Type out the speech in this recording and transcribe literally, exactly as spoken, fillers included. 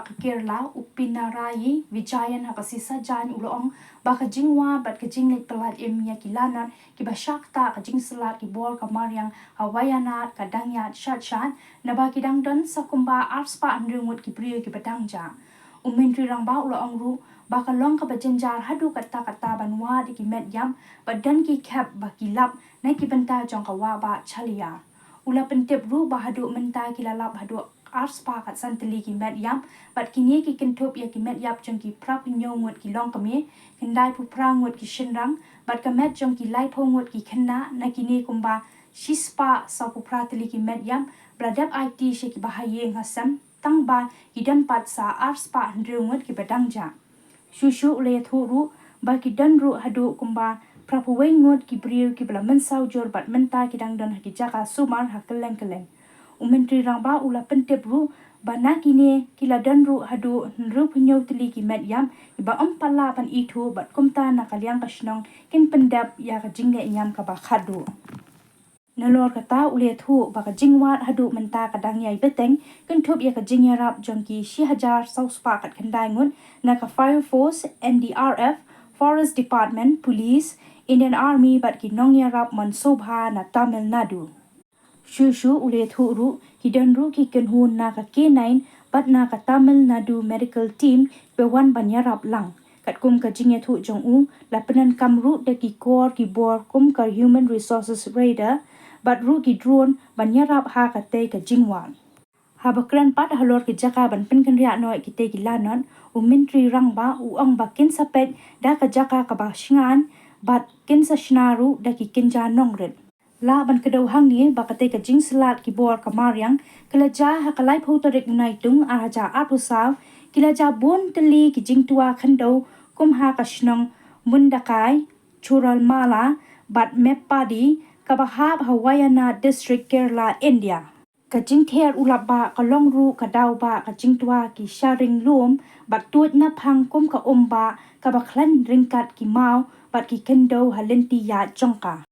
Ka Kerala, u Pinarayi Vijayan ha ka sngi Saitjaiñ u la ong ba ka jingwad bad ka jingleit pyllait im ïa ki lanot kiba shah ktah ka jingsyllad ki bor ka mariang ha Wayanad ka dang ïaid shait shait, naba ki dang don sa kumba arspah hynriew ngut ki briew kiba dang jah. U Myntri Rangbah u la ong ruh ba ka long kaba jynjar haduh katta katta ban wad ïa ki met ïap bad don ki khep ba ki lap na ki bynta jong ka wah bah Challiah. U la pyntip ruh ba haduh mynta ki la lap haduh arspah khatsan tylli ki met ïap, bad kine ki kynthup ïa ki met ïap jong ki phraphew hynñiew ngut ki longkmie, khyndai phew phra ngut ki shynrang, bad ka met jong ki laiphew ngut ki khynnah, na kine kumba shispah sawphew phra tylli ki met ïap ba la dep aiti sha ki bahaïing hasem, tangba ki don pat sa arspah hynriew ngut kiba dang jah. Shuh shuh u la ïathuh ruh ba ki don ruh haduh kumba phraphew wei ngut ki briew kiba la mynsaw jur bad mynta ki dang don ha ki jaka sumar ha kylleng kylleng. U Myntri Rangbah u la pyntip ruh ba na kine ki la don ruh haduh hynriewphew hynñiew tylli ki met ïap kiba ym pat lah ban ithuh bad kumta na ka liang ka shnong kin pyndep ïa ka jingleh niam kaba khatduh. Nalor kata u la ïathuh ba ka jingwad haduh mynta ka dang ïai bteng, kynthup ïa ka jingïarap jong ki shi hajar saw spah khatkhyndai ngut na ka Fire Force, N D R F, Forest Department, Police, Indian Army bad ki nongïarap mon sngewbha na Tamil Nadu. Shuh shuh u la ïathuh ruh, ki don ruh ki kynhun na ka K nine bad na ka Tamil Nadu Medical Team ba wan ban ïarap lang. Katkum ka jingïathuh jong u, la pyndonkam ruh da ki kor ki bor kum ka Human Resources Radar bad ruh ki drone ban ïarap ha katei ka jingwad. Haba kren pat halor ki jaka ban pynkynriah noh ïa kitei ki lanot, u Myntri Rangbah u ong ba kin sa peit da ka jaka kaba shngaiñ bad kin sa shna ruh da ki kynja nongrit. Lah ban kdew hangne ba katei ka jingsyllad ki bor ka mariang ka la jia ha ka laiphew tarik u Naitung ar hajar arphew saw, ki la jia bun tylli ki jingtwa khyndew kum ha ka shnong Mundakai, Churalmala bad Meppadi kaba hap ha Wayanad District, Kerala, India. Ka jingther u lap bah ka long ruh ka daw ba ka jingtwa ki sharing lum bad tuid naphang kum ka um bah kaba khlaiñ ryngkat ki maw bad ki khyndew ha lynti ïaid jong ka.